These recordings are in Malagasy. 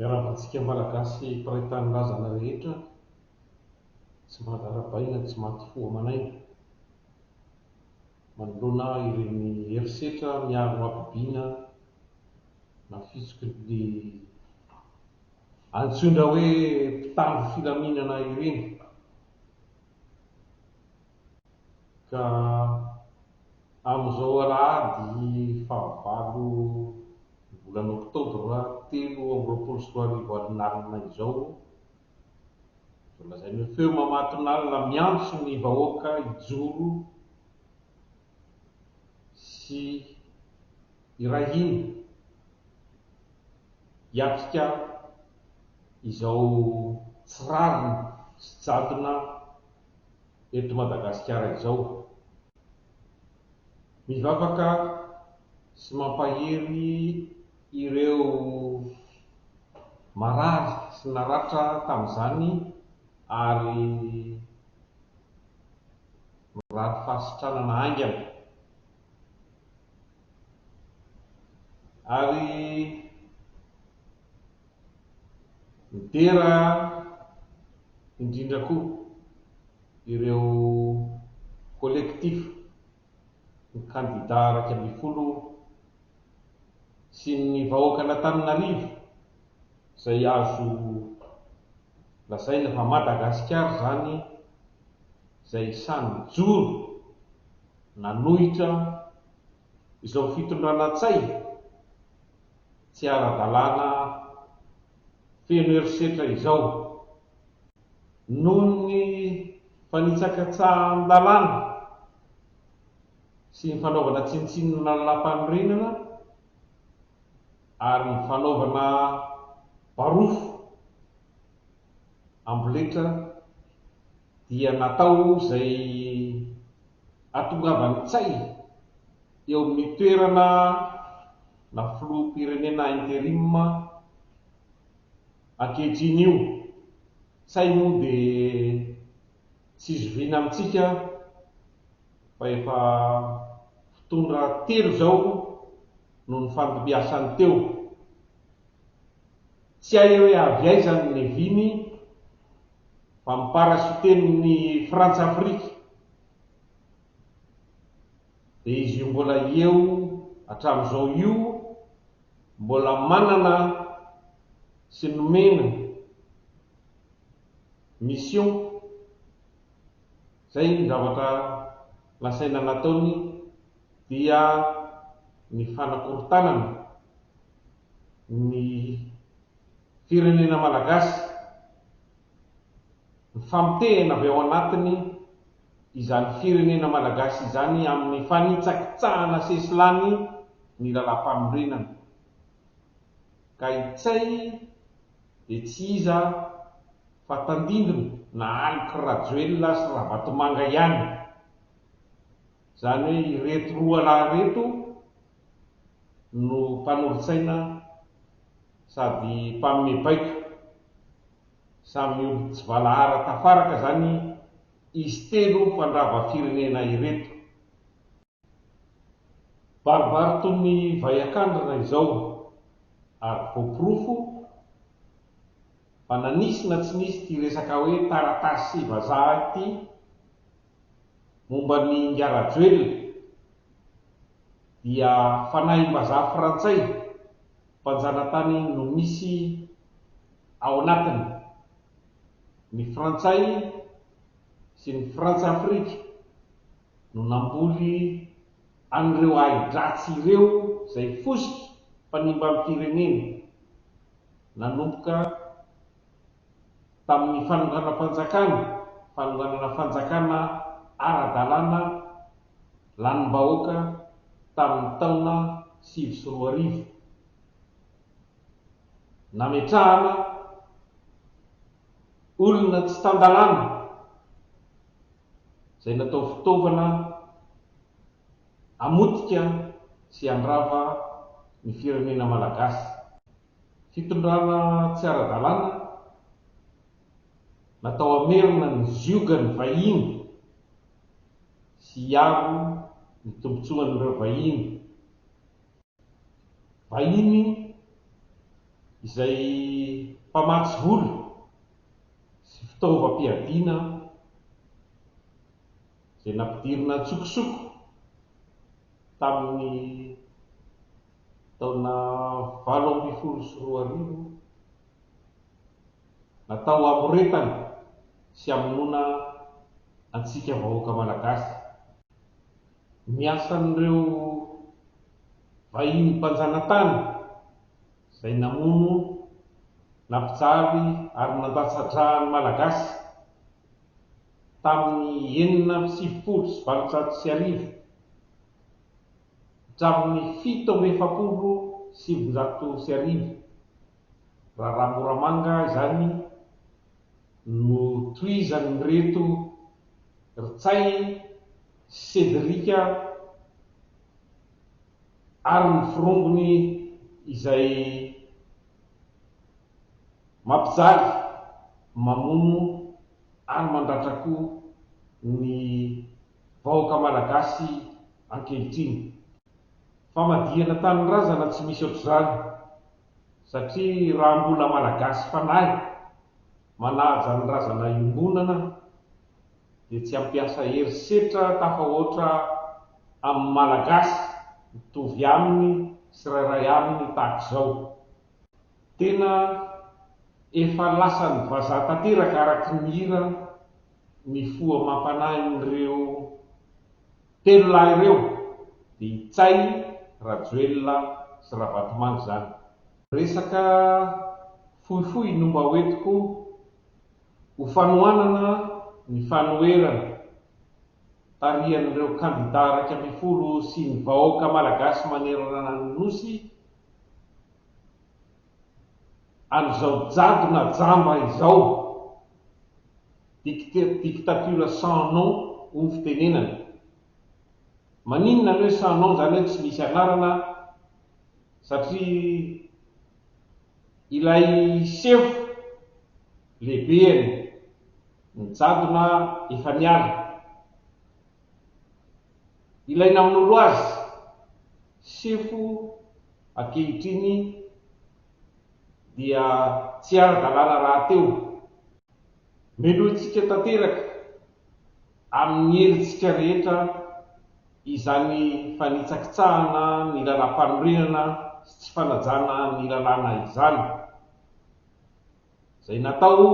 Miarahaba antsika Malagasy mpiray tanindrazana rehetra, tsy maha-darabaina tsy maty fo aman'aina. Manoloana ireny herisetra miaro habibiana nafitsiky ny antsoina hoe mpitandro filaminana ireny ka amin'izao alahady fahavalo ny volana oktobra 2023 alinalina izao, izao lazaina hoe feo mamatonalina miantso ny vahoaka hijoro sy hiray hina hiatrika izao tsy rariny sy jadona eto Madagasikara izao. Mivavaka sy mampahery ireo marary sy naratra tamin'izany ary mirary fahasitranana haingana. Ary midera indrindra koa ireo collectif ny kandida 11 sy ny vahoakan'Antananarivo izay azo lazaina fa Madagasikara izany izay sahy nijoro nanohitra izao fitondrana Ntsay tsy ara-dalàna feno herisetra izao noho ny fanitsakitsahan-dalàna sy ny fanaovana tsinontsinona lalàmpanorenana ary ny fanaovana barofo amboletra dia natao izay hahatongavan'i Ntsay eo amin'ny toerana na filoham-pirenena interim ankehitriny io. Ntsay moa dia tsy zoviana amintsika fa efa mpitondra telo izao no nifandimbiasany teo. Tsy hay hoe avy aiza ny neviany fa mi-parachuter-n'ny Frantsa-Afrika dia izy io mbola eo hatramin'izao io mbola manana sy nomena mission, izay ny zavatra nasaina nataony dia ny fanakorontanana ny firenena malagasy, ny famotehana avy ao anatiny izany firenena malagasy izany amin'ny fanitsakitsahana sesilany ny lalàmpanorenana. Ka i Ntsay dia tsy iza fa tandindona na aloky Rajoelina sy Ravatomanga ihany. Izany hoe ireto roa lahy ireto no mpanolotsaina sady mpanome baiko. Samy olon-tsy valahara tafaraka izany izy telo mpandrava firenena ireto. Baribary toy ny vay an-kandrina izao ary voaporofo fa na nisy na tsy nisy ity resaka hoe taratasy vazaha ity momba an'i Ingahy Rajoelina dia fanahim-bazaha frantsay mpanjanatany no misy ao anatiny. Ny frantsay sy ny frantsa-afrika no namboly an'ireo ahi-dratsy ireo izay fositra mpanimba ny firenena nanomboka tamin'ny fanonganam-panjakana, fanonganana fanjakana ara-dalàna lanim-bahoaka tamin'ny taona 2009. Nametrahana olona tsy tan-dalàna izay natao fitaovana hamotika sy handrava ny firenena malagasy. Fitondrana tsy ara-dalàna natao hamerina ny ziogan'ny vahiny sy hiaro ny tombontsoan'ireo vahiny. Vahiny. Izay mpamatsy vola sy fitaovam-piadiana izay nampidirina an-tsokosoko tamin'ny taona 2018 natao hamoretana sy hamonoana antsika vahoaka Malagasy. Ny asan'ireo vahiny mpanjanatany izay namono, nampijaly ary nandatsa-drà ny Malagasy tamin'ny 1896 hatramin'ny 1947, Raharaha Moramanga izany no tohizan'ireto ry Ntsay sy Cédric ary ny forongony izay mampijaly, mamono ary mandratra koa ny vahoaka malagasy ankehitriny. Famadihana tanindrazana tsy misy ohatr'izany satria raha mbola malagasy fanahy manaja ny razana iombonana dia tsy hampiasa herisetra tafahoatra amin'ny Malagasy mitovy aminy tsirairay aminy tahaka izao. Tena efa lasan'ny vazaha tanteraka araka ny hira ny fo amam-panahin'ireo telo lahy ireo dia i Ntsay, Rajoelina sy Ravatomanga izany. Resaka fohifohy no mba hoentiko ho fanohanana ny fanoherana tarihan'ireo kandida 11 sy ny vahoaka malagasy manerana ny Nosy an'izao jadona jamba izao, dictature sans nom hoy ny fitenenana. Maninona ny hoe sans nom izany hoe tsy misy anarana satria Ilay sefo lehibeny ny jadona efa niala. Ilay namonolo azy sefo ankehitriny dia tsy ara-dalàna rahateo. Melohintsika tanteraka amin'ny herintsika rehetra izany fanitsakitsahana ny lalàmpanorenana sy tsy fanajana ny lalàna izany, izay natao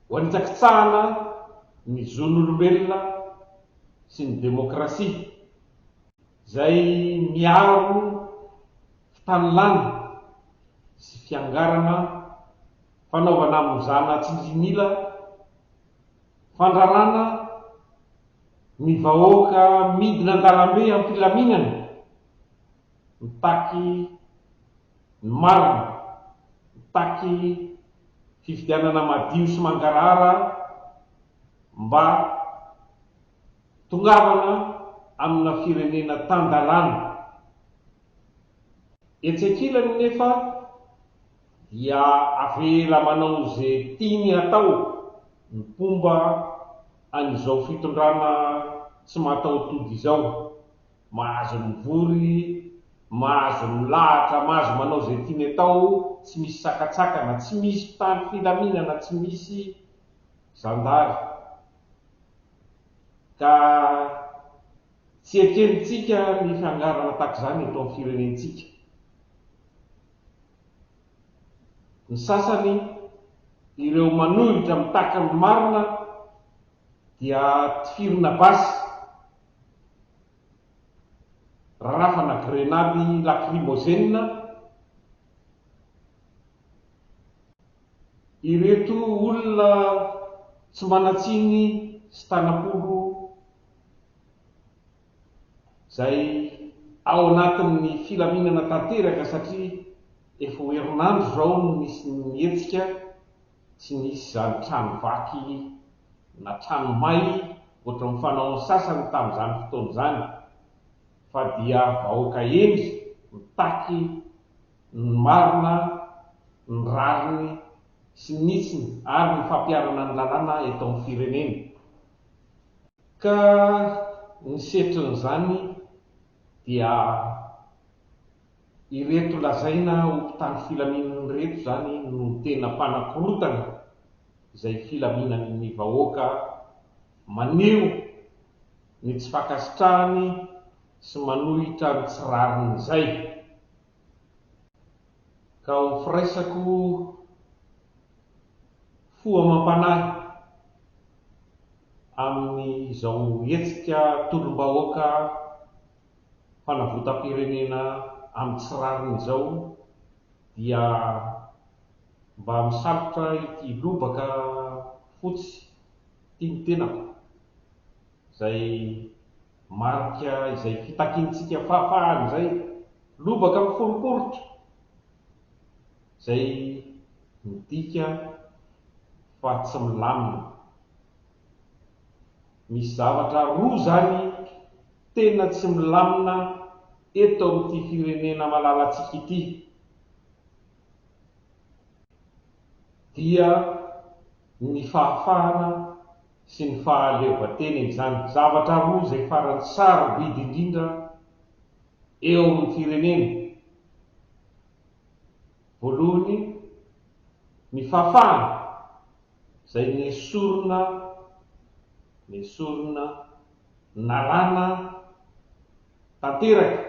ho hanitsakitsahana ny zon'olombelona sy ny demokrasia, izay miaro fitanilana sy fiangarana fanaovana mizana tsindrin'ila, fandrarana ny vahoaka midina an-dalambe am-pilaminana, mitaky ny marina, mitaky fifidianana madio sy mangarahara mba tongavana amina firenena tan-dalàna. Etsy ankilany nefa dia avela manao ze tiany atao ny mpomba an'izao fitondrana tsy mataho-tody izao, mahazo mivory, mahazo milahatra, mahazo manao ze tiany atao, tsy misy sakatsakana, tsy misy mpitandro filaminana, tsy misy zandary. Ka tsy ekentsika ny fiangarana tahak'izany eto amin'ny firenentsika. Ny sasany, ireo manohitra mitaky ny marina dia tifirina basy, rarafana grenady lakrimôzenina, ireto olona tsy manan-tsiny sy tanam-polo izay ao anatin'ny filaminana tanteraka satria efa ho herinandro izao no nisy ny hetsika, tsy nisy izany trano vaky na trano may ohatran'ny fanaon'ny sasany tamin'izany fotoana izany fa dia vahoaka hendry mitaky ny marina, ny rariny sy ny hitsiny ary ny fampiharana ny lalàna eto amin'ny firenena. Ka ny setrin'izany dia Ireto lazaina ho mpitandro filaminana ireto izany no tena mpanakorontana izay filaminan'ny vahoaka maneho ny tsy fankasitrahany sy manohitra ny tsy rariny izay. Ka ho firaisako fo amam-panahy amin'izao hetsika tolom-bahoaka fanavotam-pirenena amin'ny tsy rariny izao dia mba misalotra ity lobaka fotsy ity ny tenako izay marika izay fitakiantsika fahafahana izay, lobaka miforiporitra izay midika fa tsy milamina. Misy zavatra roa izany tena tsy milamina eto amin'ity firenena malalantsika ity dia ny fahafahana sy ny fahaleovantena izany. Zavatra roa izay farany sarobidy indrindra eo amin'ny firenena. Voalohany, ny fahafahana izay nesorina, nesorina, nalana tanteraka,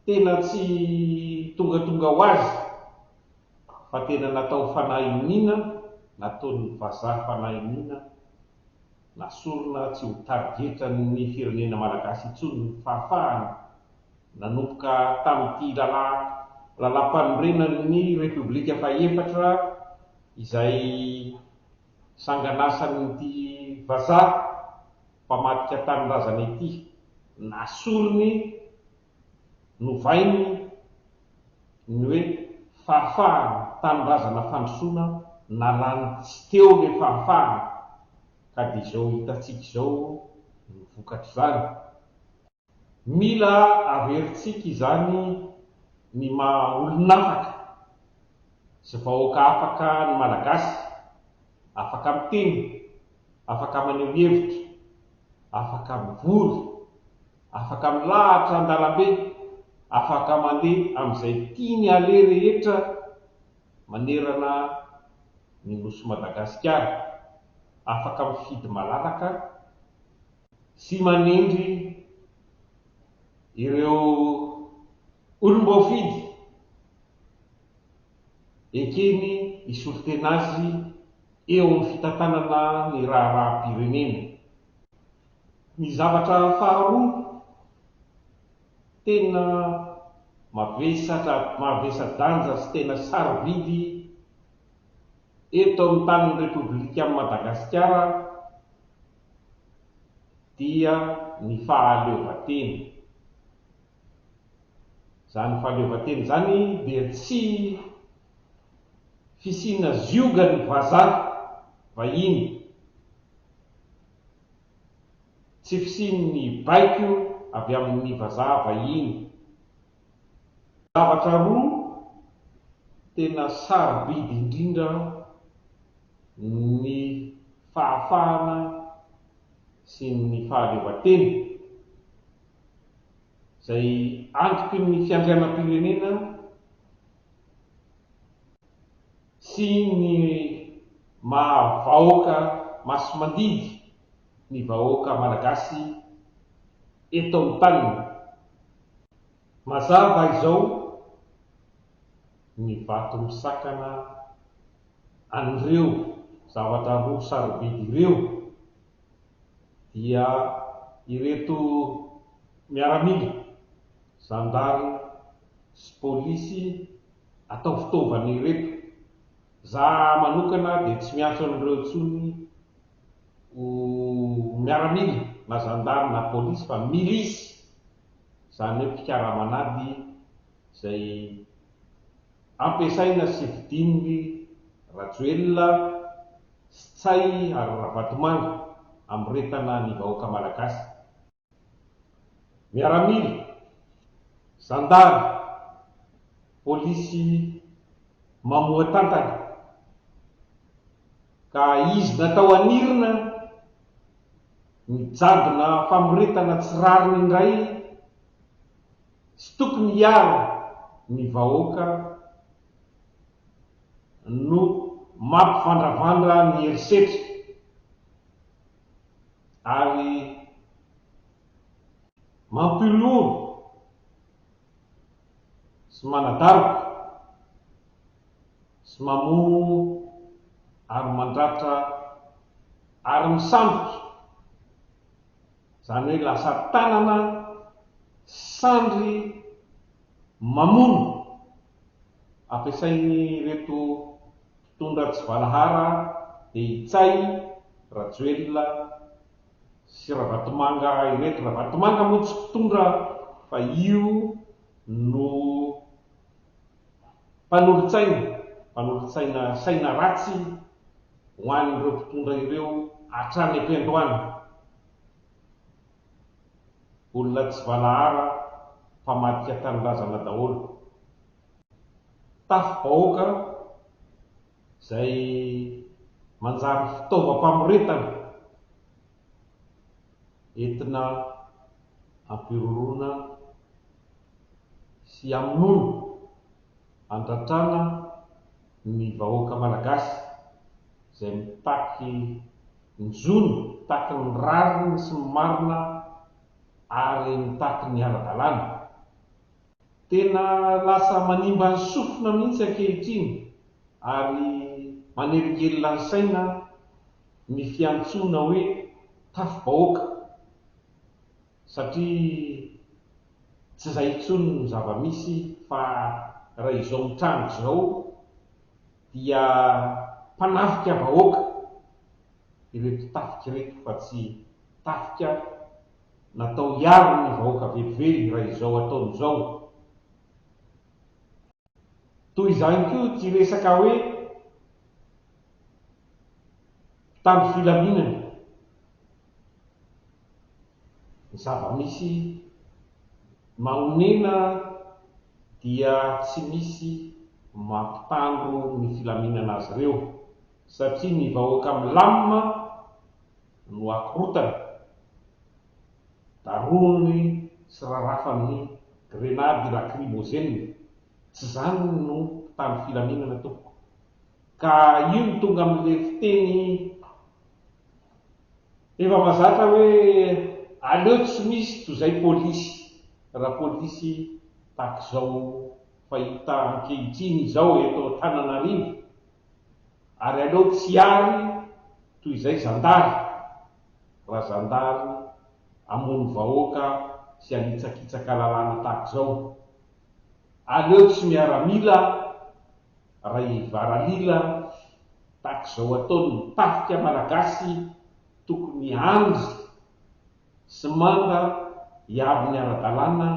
tena tsy tongatonga ho azy fa tena natao fanahy iniana, nataon'ny vazaha fanahy iniana, nasorina tsy ho tarigetran'ny firenena malagasy intsony ny fahafahana nanomboka tamin'ity lalà lalàmpanorenan'ny Repoblika fahefatra izay sangan'asan'ity vazaha mpamadika tanindrazana ity, nasoriny, novainy ny hoe fahafahana, tanindrazana fandrosoana, nalany tsy teo ilay fahafahana ka dia izao hitantsika izao ny vokatr'izany. Mila averintsika izany ny maha olon'afaka sy vahoaka afaka ny Malagasy, afaka miteny, afaka maneho hevitra, afaka mivory, afaka milahatra an-dalambe, afaka mandeha amin'izay tiany aleha rehetra manerana ny Nosy Madagasikara, afaka mifidy malalaka, sy manendry ireo olom-boafidy ekeny hisolo tena azy eo amin'ny fitantanana ny raharaham-pirenena. Ny zavatra faharoa tena mavesatra, mavesa-danja sy tena sarobidy eto amin'ny tanin'ny Repoblikan'i Madagasikara dia ny fahaleovantena. Izany fahaleovantena izany dia tsy fisiana ziogan'ny vazaha, vahiny, tsy fisian'ny baiko avy amin'ny vazaha vahiny. Zavatra roa tena sarobidy indrindra ny fahafahana sy ny fahaleovantena, izay antoky ny fiandrianam-pirenena sy ny maha vahoaka masi-mandidy ny vahoaka malagasy eto amin'ny taniny. Mazava izao ny vato misakana an'ireo zavatra roa sarobidy ireo dia ireto miaramila, zandary sy polisy atao fitaovana ireto. Za manokana dia tsy miantso an'ireo intsony ho miaramila na zandary na polisy fa milisy, izany hoe mpikaraman'ady izay ampiasaina sy vidian'i Rajoelina sy Ntsay ary Ravatomanga hamoretana ny vahoaka Malagasy. Miaramila, zandary, polisy mamoha tantana ka izy natao hanirina ny jadona famoretana tsy rariny indray sy. sy tokony hiaro ny vahoaka no mampivandravandra ny herisetra ary mampiloro sy manadaroka sy mamono ary mandratra ary misambotra, izany hoe lasa tanana sandry mamono ampiasain'ireto mpitondra tsy valahara dia i Ntsay Rajoelina sy Ravatomanga ireto. Ravatomanga moa tsy mpitondra fa io no mpanolotsaina, mpanolotsaina saina ratsy ho an'ireo mpitondra ireo hatrany am-piandohana. Olona tsy valahara mpamadika tanindrazana daholo. Tafi-bahoaka izay manjary fitaovam-pamoretana entina hampiroroana sy hamonoana, handratrana ny vahoaka malagasy izay mitaky ny zony, mitaky ny rariny sy ny marina ary mitaky ny ara-dalàna. Tena lasa manimba ny sofina mihitsy ankehitriny ary manelingelina ny saina ny fiantsoana hoe tafi-bahoaka satria tsy izay intsony ny zava-misy fa raha izao mitranga izao dia mpanafika vahoaka ireto tafika ireto fa tsy tafika natao hiaro ny vahoaka velively raha izao ataony izao. Toy izany koa ity resaka hoe mpitandro filaminana. Ny zava-misy mahonena dia tsy misy mampitandro ny filaminana azy ireo satria ny vahoaka milamina no akorotana, darohiny sy rarafan'ny grenady lakrimôzenina. Tsy izany no mpitandro filaminana tompoko. Ka io no tonga amin'ilay fiteny efa mazatra hoe aleo tsy misy toy izay polisy, raha polisy tahak'izao fahita ankehitriny izao eto Antananarivo, ary aleo tsy ary toy izay zandary, raha zandary hamono vahoaka sy hanitsakitsaka lalàna tahak'izao. Aleo tsy miaramila raha hivaralila tahak'izao ataon'ny tafika malagasy tokony handry sy manda hiaro ny ara-dalàna,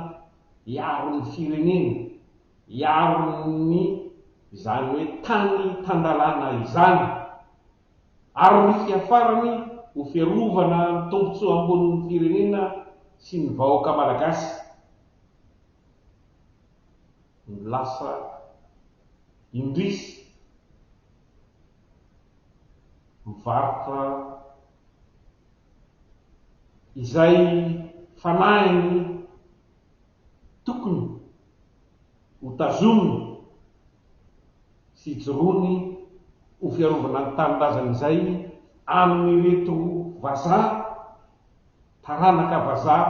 hiaro ny firenena, hiaro ny izany hoe tany tan-dalàna izany ary ny fiafarany ho fiarovana ny tombontsoa ambonin'ny firenena sy ny vahoaka malagasy no lasa indrisy mivarotra izay fanahiny tokony ho tazominy sy ijoroany ho fiarovana ny tanindrazany izay amin'ireto vazaha, taranaka vazaha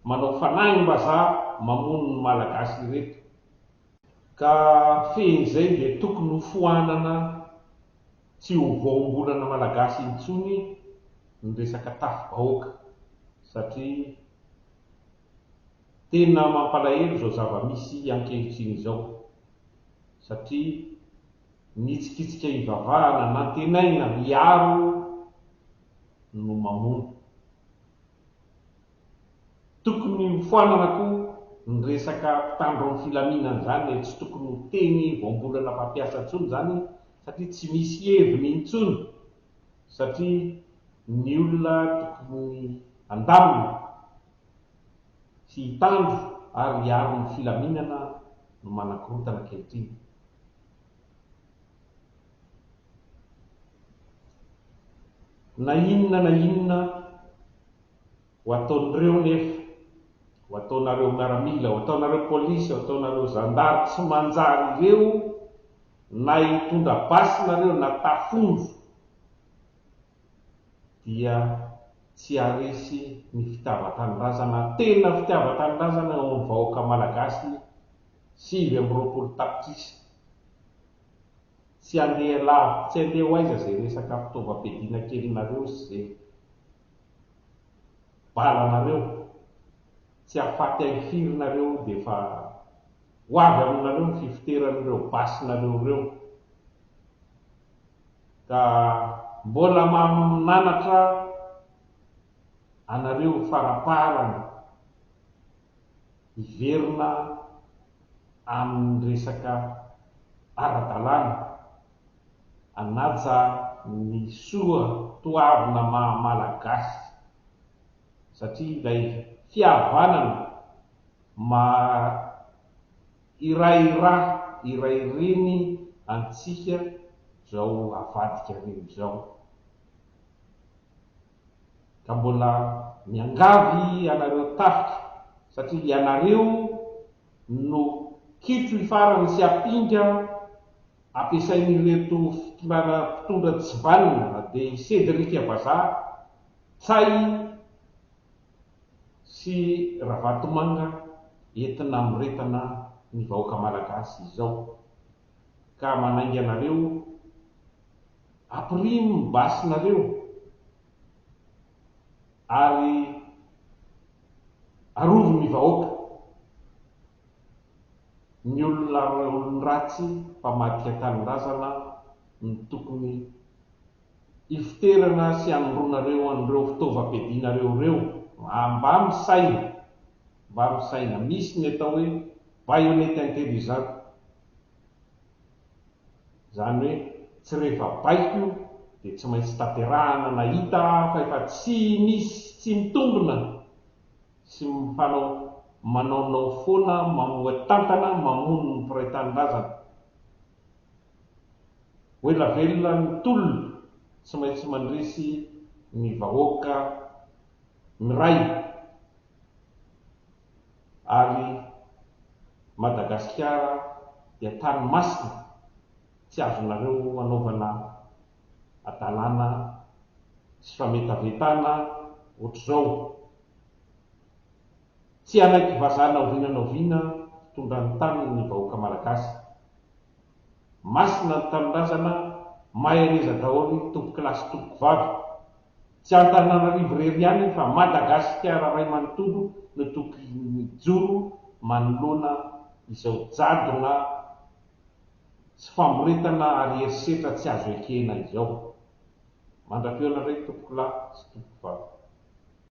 manao fanahim-bazaha mamono ny Malagasy ireto. Ka fehin'izay dia tokony ho foanana tsy ho voambolana Malagasy intsony ny resaka tafi-bahoaka satria Tena mampalahelo izao zava-misy ankehitriny izao satria ny hitsikitsika hivavahana nantenaina hiaro no mamono. Tokony ho foanana koa ny resaka mpitandro ny filaminana izany e, tsy tokony ho teny voambolana fampiasa intsony izany satria tsy misy heviny intsony satria ny olona tokony handamina sy hitandro ary hiaro ny filaminana no manakorontana ankehitriny. Na inona na inona ho ataon'ireo nefa Ho ataonareo miaramila, ho ataonareo polisy, ho ataonareo zandary tsy manjary ireo na hitondra basy nareo na tafondro dia tsy haharesy ny fitiavan-tanindrazana, tena fitiavan-tanindrazana eo amin'ny vahoaka malagasy 29 tapitrisa. Tsy handeha lavitra, tsy handeha ho aiza izay resaka fitaovam-piadiana kelinareo sy izay balanareo. Tsy hahafaty ahy firy nareo dia efa ho avy aminareo ny fifoteran'ireo basinareo ireo. Ka mbola mananatra anareo faraparany hiverina amin'ny resaka ara-dalàna, hanaja ny soa toavina maha Malagasy satria ilay fihavanana maha iray ra iray reny antsika zao avadikareo izao. Ka mbola miangavy anareo tafika satria ianareo no kitro ifarany sy ampinga ampiasain'ireto fitondrana mpitondra tsy vanona dia i Cédric vazaha, Tsay sy Ravatomanga entina hamoretana ny vahoaka malagasy izao. Ka manainga anareo ampirimo ny basinareo ary arovy ny vahoaka. Ny olona olon-dratsy mpamadika tanindrazana no tokony hifoterana sy hanondroanareo an'ireo fitaovam-piadianareo ireo. Mba misaina, mba misaina. Misy ny atao hoe baïonnette intelligente. Izany hoe tsy rehefa baiko dia tsy maintsy tanterahana na hita fa efa tsy misy tsy mitombina sy mifanao manaonao foana mamoha tantana mamono ny mpiray tanindrazana. Ho ela velona ny tolona tsy maintsy mandresy ny vahoaka miray ary Madagasikara dia tany masina tsy azonareo anaovana adalàna sy fametavetana ohatr'izao. Tsy hanaiky vazaha na oviana na oviana hitondra ny taniny ny vahoaka malagasy. Masina ny tanindrazana, mahereza daholo tompokolahy sy tompokovavy. Tsy Antananarivo irery ihany fa Madagasikara iray manontolo no tokony mijoro manoloana izao jadona sy famoretana ary herisetra tsy azo ekena izao. Mandra-pihaona indray tompokolahy sy tompokovavy.